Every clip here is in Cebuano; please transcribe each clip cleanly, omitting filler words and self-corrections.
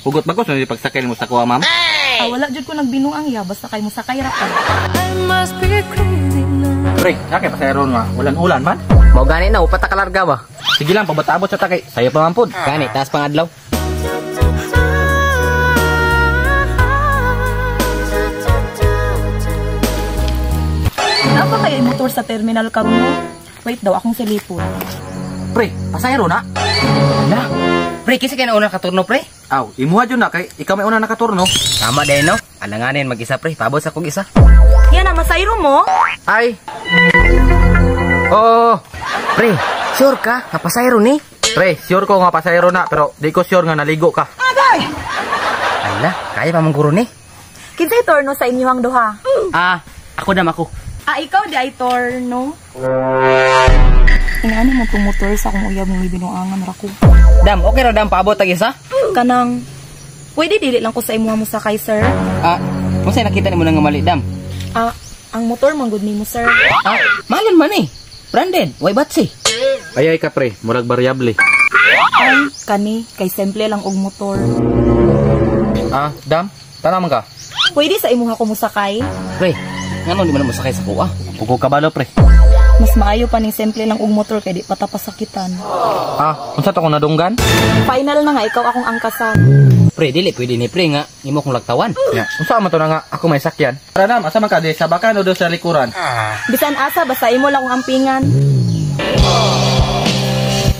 Hugot bagos na pagsakay nimo sa kuha, ma'am. Ah, wala jud ko nagbinuang ya, basta kay mosakay ra ko. Pre, sakay pasayro nga. Ulan-ulan man. Mao gani na upat ta kalarga ba. Sige lang, pabatabot sa takay. Sayo pa man pud. Gani taas pang adlaw. Naa ba kay motor sa terminal karon no? Wait daw akong silipon. Pre, pasayro na. Ala. Pre, kinsa kay nauna katurno, pre? Aw, imuha jud na kay ikaw may una nakaturno. Tama din no. Alanganin mag-isa, pre, paabot sa kog isa. Yan na masayro mo. Ay. Oo. Pre, sure ka nga pasayro ni? Pre, sure ko nga pasayro na pero di ko sure nga naligo ka. Ala, kaya pa man guro ni. Kinsay torno sa inyuhang duha? Ah, ako dam ako. Ah, ikaw di ay torno. Ingani mo tong motor sa akong uyab ng binuangan ra ko. Dam, okay ra dam paabot tag isa? Kanang pwede dili lang ko sa imuha mo sakay, sir. Ah, unsay nakita nimo nga mali, dam? Ah, ang motor man gud nimo, sir. Ah, malon man eh. Branded, way batsi. Ay ay ka pre, murag variable. Ay, kani kay simple lang og motor. Ah, dam, tanaman ka. Pwede sa imuha ko mosakay? Pre, ngano di man mo sakay sa kuha? Pugo kabalo pre. Mas maayo pa ning simple lang og motor kay di pa ta pasakitan. Ah, unsa to kung nadunggan? Final na nga ikaw akong angkasan. Pre, dili pwede ni pre nga imo kong lagtawan. Ya, unsa man to na nga ako may sakyan? Tara dam, asa man ka di sa bakan o do sa likuran? Bisan asa basta imo lang akong ampingan.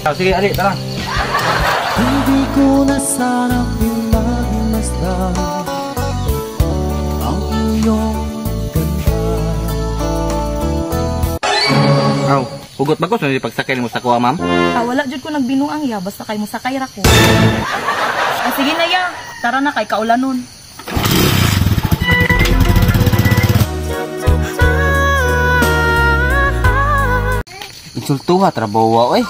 Ah, sige, ali, tara. Hindi ko na sana pinagmasdan ang iyong ganda. Aw, hugot bagos na pagsakay nimo sa kuha, ma'am. Ah, wala jud ko nagbinuang ya basta kay mosakay ra ko. Ah, sige na ya. Tara na kay kaulanon. Insultuha trabawa oy.